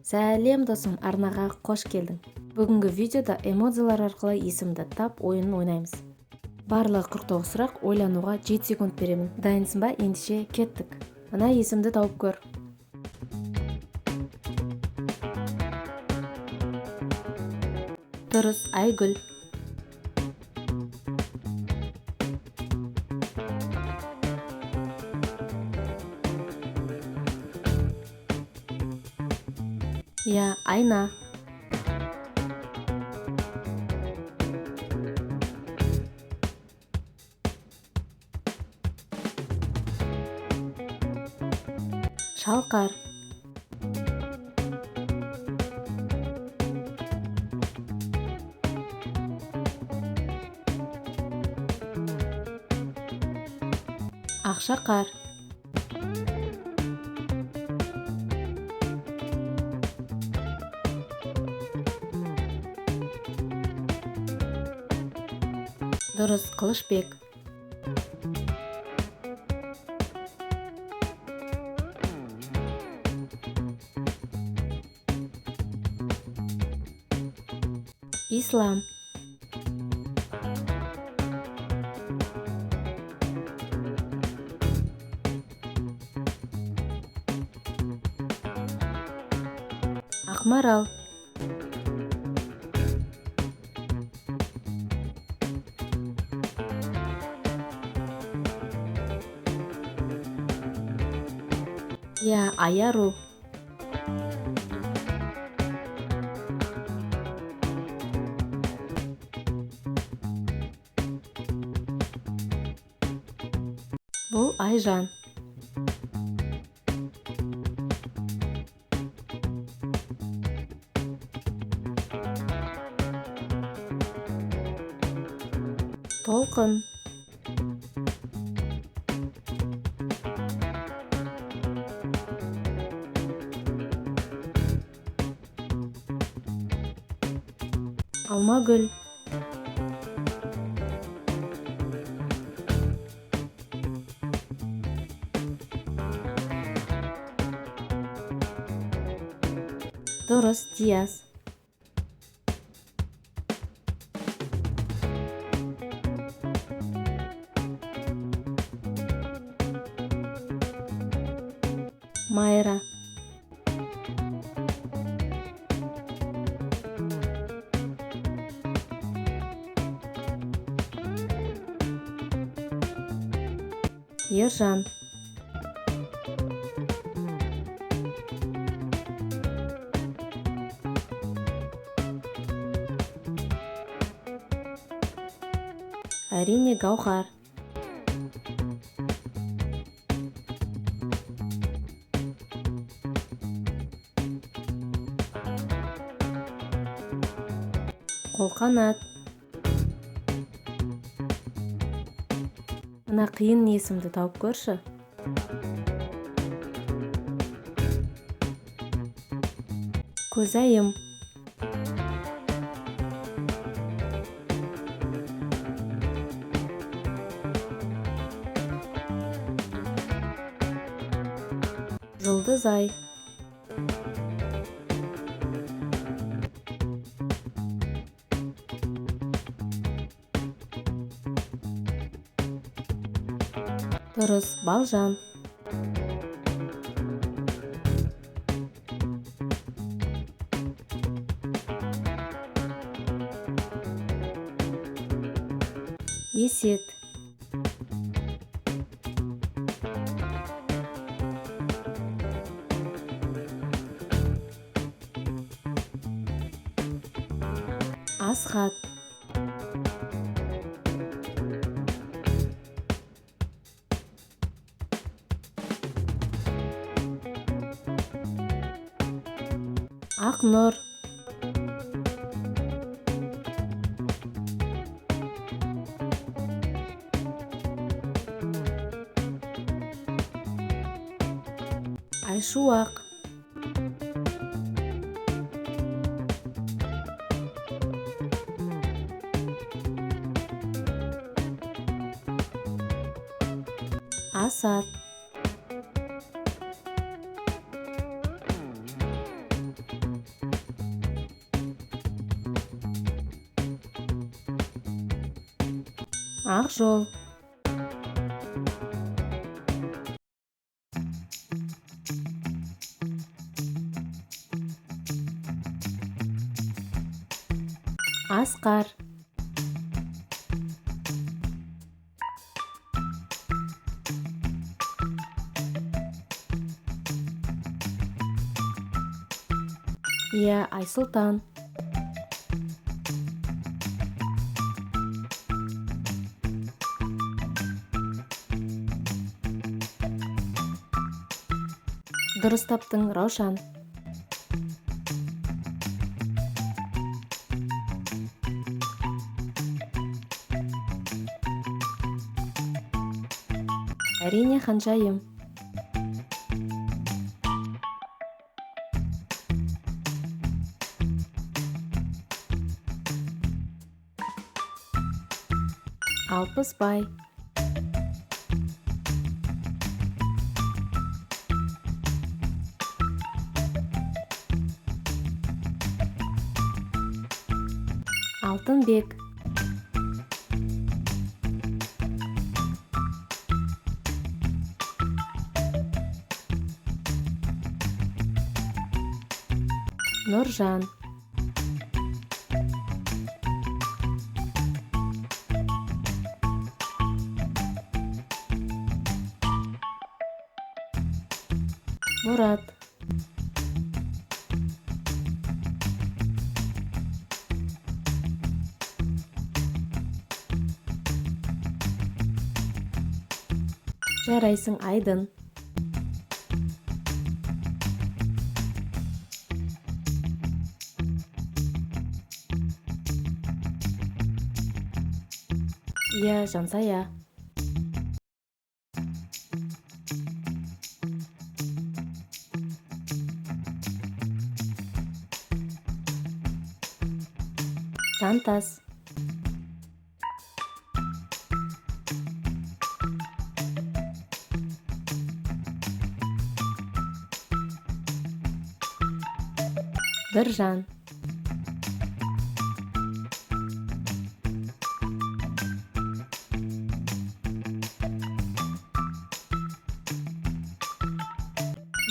Сәлем досым, арнаға қош келдің. Бүгінгі видеода эмодзилар арқылы есімді тап ойынын ойнаймыз. Барлығы 49 сұрақ, ойлануға 7 секунд беремін. Дайынсың ба? Ендеше кеттік. Мына есімді тауып көр. Дұрыс, Айгүл. Иә, Айна. Шалқар. Ақшақар. Дұрыс, Қылышбек. Ислам. Ақмарал. Иә, Аяру. Бұл Айжан. Толқын. Алмагүл. Дұрыс, Диас. Майра. Ержан. Әрине, Гауһар. Қолқанат. Мына қиын есімді тауып көрші. Көзайым. Жұлдызай. Дұрыс, Балжан. Есет. Асхат. Ақнұр. Айшуақ. Асат. Ақжол. Асқар. Иә, Айсұлтан. Дұрыс таптың, Раушан. Әрине, Ханшайым. Алпысбай. Алтынбек. Нұржан. Мұрат. Жарайсың, Айдын. Иә, Жансая. Жантас. Біржан.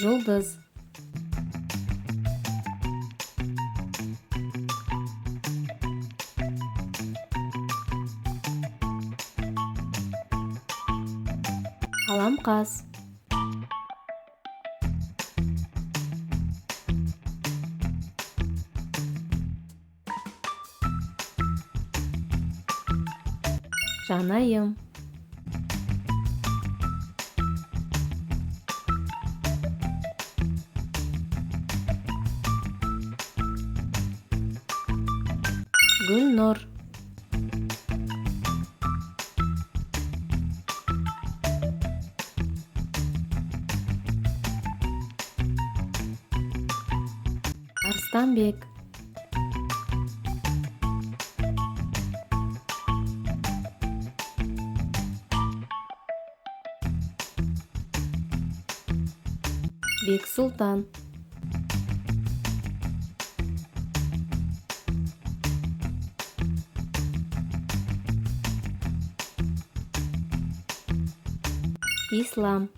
Жұлдыз. Қаламқас. Жанайым. Гүлнұр. Арыстанбек. Бексұлтан. Ислам.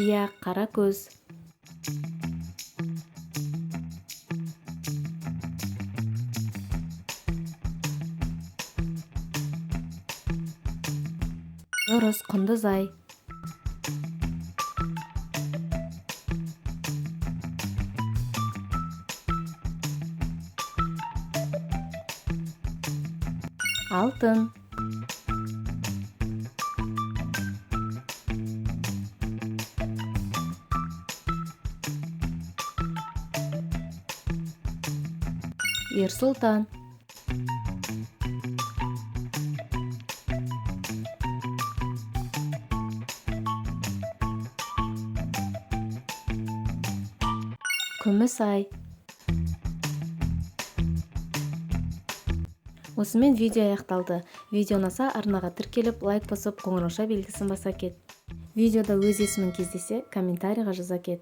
Иә, Қаракөз. Дұрыс, Құндызай. Алтын. Ерсұлтан. Күмісай. Осымен видео аяқталды. Видео ұнаса, арнаға тіркеліп, лайк басып, қоңырауша белгісін баса кет. Видеода өз есімің кездессе, комментарийға жаза кет.